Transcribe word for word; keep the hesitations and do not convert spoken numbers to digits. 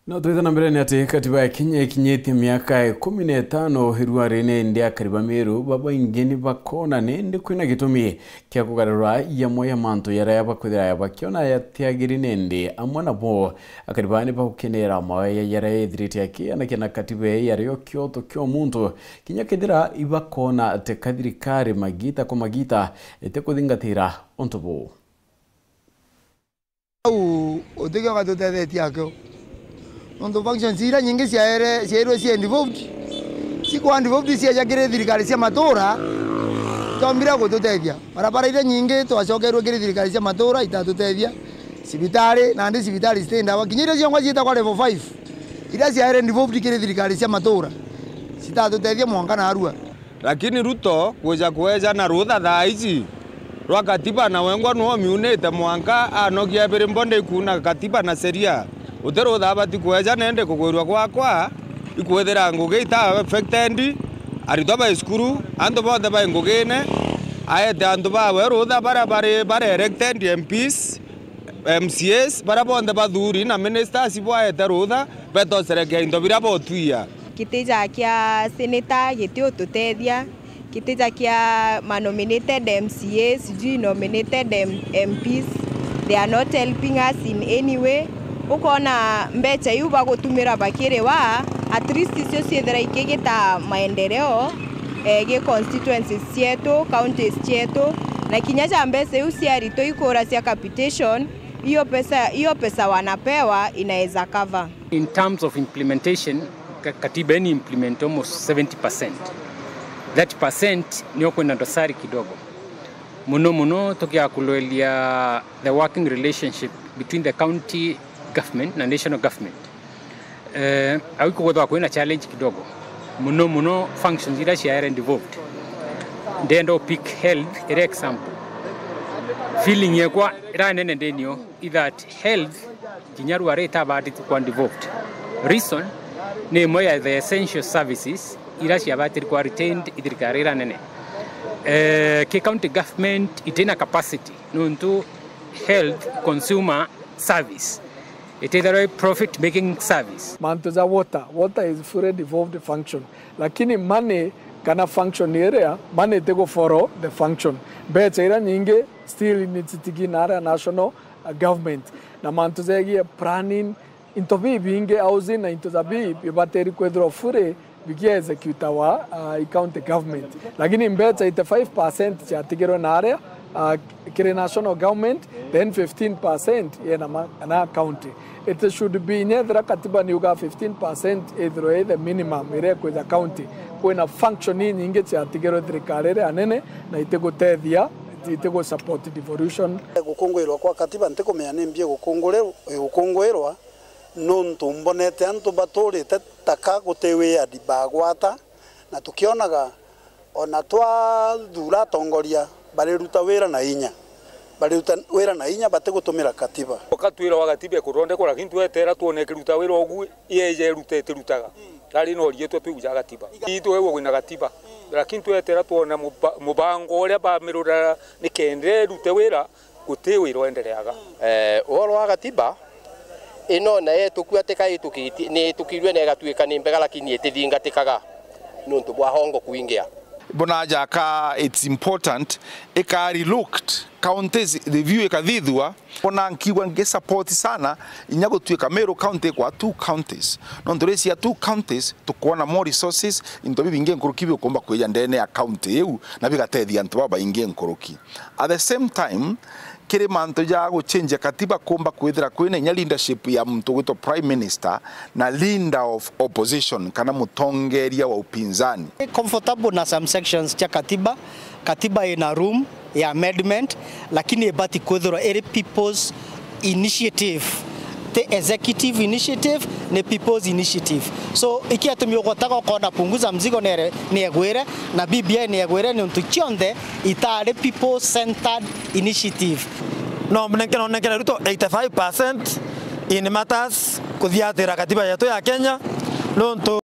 No twite na mbere ni ati katiba ya Kenya ikinyitie miaka ikumi na itano iruarine, indi akari ba Meru babaingi ni bakona ni indi kwina gitumi kia kugarura yamwe ya mantu jaria bakwithira bakiona jatiagiri, ni indi amwe nabo akari baa ni bagukenera mawe jaria ethirite akianakia na katiba ii yario kioto kia muntu, kinya kethira ibakona ati ka thirikari magita kwa magita itikuthingatira untu buu. Au utikio gatutethetie akio. Nontu functions iria nyingi ciaere-, ciairwe cie devolved, cikwa devolved cieja kiri thirikari cia matura, itombire gututethia. Barabara iria nyingi twacokerwe kiri thirikari cia matura itatutethia. Cibitari, nandi cibitari citi ndawa. Kinya iria ciongwa ciitagwa level five, iria ciaere devolved kiri thirikari cia matura, citatutethia mwanka narua. Lakini Ruto kwija kweja na rutha thaa iji rwa katiba, na wengwa nwe omiunite mwanka anogia ebiri mbonde ikuuna katiba na sheria. Uti rutha abati kweja nende kugwirua gwakwa ikwithira ngugi ita affected, aritwa bai cukuru, antu bonthe bai ngugine, aete antu bawe rutha baria bari, bari elected M Ps, M C As, baria bonthe bathuri na ministers bwaete rutha betocerekia into biria botwia. Giti ja kia senator gitiututethia, giti ja kia ma nominated M C As, sijui nominated M-, M Ps, they are not helping us in any way. Ukona mbeca iu bagutumira bakiriwa, at least icio ciithira ikigita maendeleo, eh, gi constituencies cietu, counties cietu, na kinya ja mbeca iu ciaritwa ikura cia capitation, hiyo pesa, hiyo pesa wanapewa inaweza cover. In terms of implementation, ka-, katiba eni implement almost seventy percent. Thirty percent nio kwina dosari kidogo. Muno muno tukiakuloelia the working relationship between the county government na national government. Eh, au ikugwethwa kwina challenge kidogo. Muno muno functions iria ciaere devolved. Ndenda u pick health iri example. Feeling yekwa ira nene ndinio is that health kinya rwari itabatiri kwa devolved. Reason ni imwe ya the essential services iria ciabatiri kwa retained i thirikari ira nene. Eh, ki county government itina capacity nontu health consumer service itithirwa i profit making service. Mantu ja water, water is fully devolved function, lakini money kana function iria, money itigu follow the function. Mbeca iria nyingi still ni citigi na aria national, uh, government, na mantu jegie planning, into bibingi, housing na into ja bi bibatiri kwithirwa fully bigia executawa, uh, i county government. Lakini mbeca eighty-five percent ciatigirwe na aria, uh, kiri national government, then fifteen percent yena ma-, na county. It should be, nyethira katiba niuga fifteen percent ithirwe i the minimum iria ikwija county, kwina function inyingi ciatigirwe thirikari iria nene na itigutethia, itigu support devolution. Gukunguirwa kwa katiba ntikumenya ni mbi gukunguri-, gukunguirwa, nontu mbonete antu baturite taka guti wiadi bagwata, na tukionaga ona twathura atongoria bariruta wira na inya, bariruta wira na inya batigutumira katiba. Ukatwira wa katiba ikuthondekwa, lakini twetera twone kiruta wira ugu yeje irute itirutaga. Rari no rietwa twigujaga katiba. Itwegwa kwina katiba, lakini twetera twona muba-, mubango uria bamirura nikenda irute wira. Guti wira uendereaga. Eh, uhoro wa gatiba ino na yetukua tika itukitie, ni itukirue na igatuika ni mbega, lakini itithingatikaga nontu bwa hongo kwingia. Mbona jaka it's important ika relooked, counties review ikathithua. Mbona nkiigua ngi support sana inya gutuika Meru County kwa two counties. Nontu risia two counties tukwona more resources, into bibingi nkuruki bikumba kwija ndene ya county iu na bigatethia antu babaingi nkuruki. At the same time, kiri mantu ja guchenjia katiba kumba kwithira kwina inya leadership ya muntu ugwitwa prime minister na leader of opposition kana mutongeria wa upinzani. Comfortable na some sections cia katiba, katiba ina room ya amendment, lakini ibati kwithirwa iri people's initiative, ti executive initiative, ni people's initiative. So ikiatumi ugwataga ukona Punguza Mzigo niere-, niegwire na B B I niegwire, ni untu cionthe itari people centered initiative. No mnenke, no nenkere Ruto eighty-five percent in matters kuthiatira katiba yetu ya Kenya, nontu